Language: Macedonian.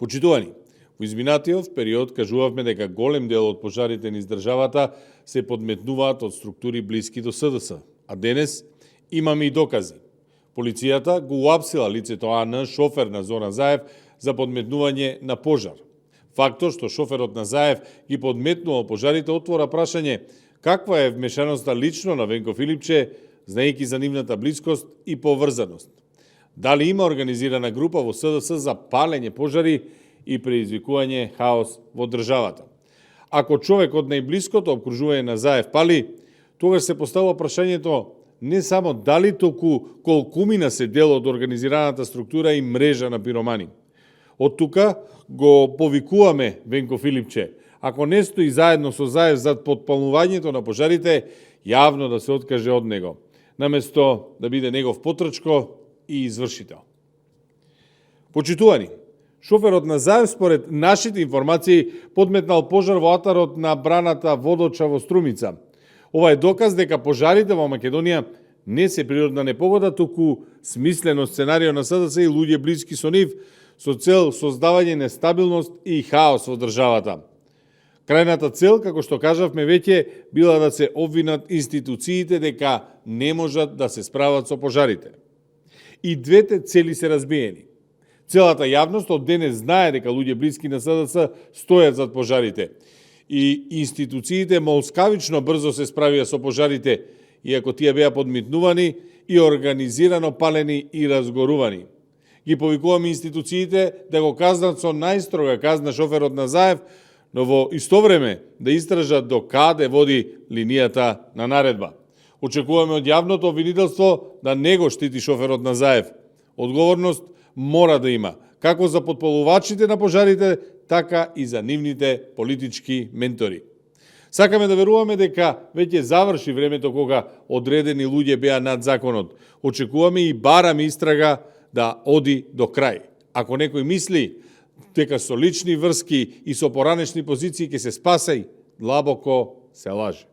Почитувани, во изминатиот период кажувавме дека голем дел од пожарите низ државата се подметнуваат од структури блиски до СДС, а денес имаме и докази. Полицијата го уапсила лицето АН, шофер на Зоран Заев, за подметнување на пожар. Фактот што шоферот на Заев ги подметнувал пожарите отвора прашање каква е вмешаноста лично на Венко Филипче, знаејќи за нивната блискост и поврзаност. Дали има организирана група во СДС за палење пожари и предизвикување хаос во државата? Ако човек од најблиското обкружување на Заев пали, тогаш се поставува прашањето не само дали толку колкумина се дел од организираната структура и мрежа на пиромани. Од тука го повикуваме Венко Филипче, ако не стои заедно со Заев зад подпалнувањето на пожарите, јавно да се откаже од него, наместо да биде негов потрчко и извршител. Почитувани, шоферот на Заев, според нашите информации, подметнал пожар во атарот на браната Водоча во Струмица. Ова е доказ дека пожарите во Македонија не се природна непогода, туку смислено сценарио на СДС и луѓе блиски со нив, со цел создавање нестабилност и хаос во државата. Крајната цел, како што кажавме веќе, била да се обвинат институциите дека не можат да се справат со пожарите. И двете цели се разбиени. Целата јавност од денес знае дека луѓе блиски на СДС стојат зад пожарите. И институциите молскавично брзо се справија со пожарите, иако тие беа подмитнувани и организирано палени и разгорувани. Ги повикуваме институциите да го казнат со најстрога казна шоферот на Заев, но во исто време да истражат до каде води линијата на наредба. Очекуваме од јавното обвинителство да не го штити шоферот на Заев. Одговорност мора да има, како за потпалувачите на пожарите, така и за нивните политички ментори. Сакаме да веруваме дека веќе заврши времето кога одредени луѓе беа над законот. Очекуваме и бараме истрага да оди до крај. Ако некој мисли дека со лични врски и со поранешни позиции ќе се спасај, длабоко се лаже.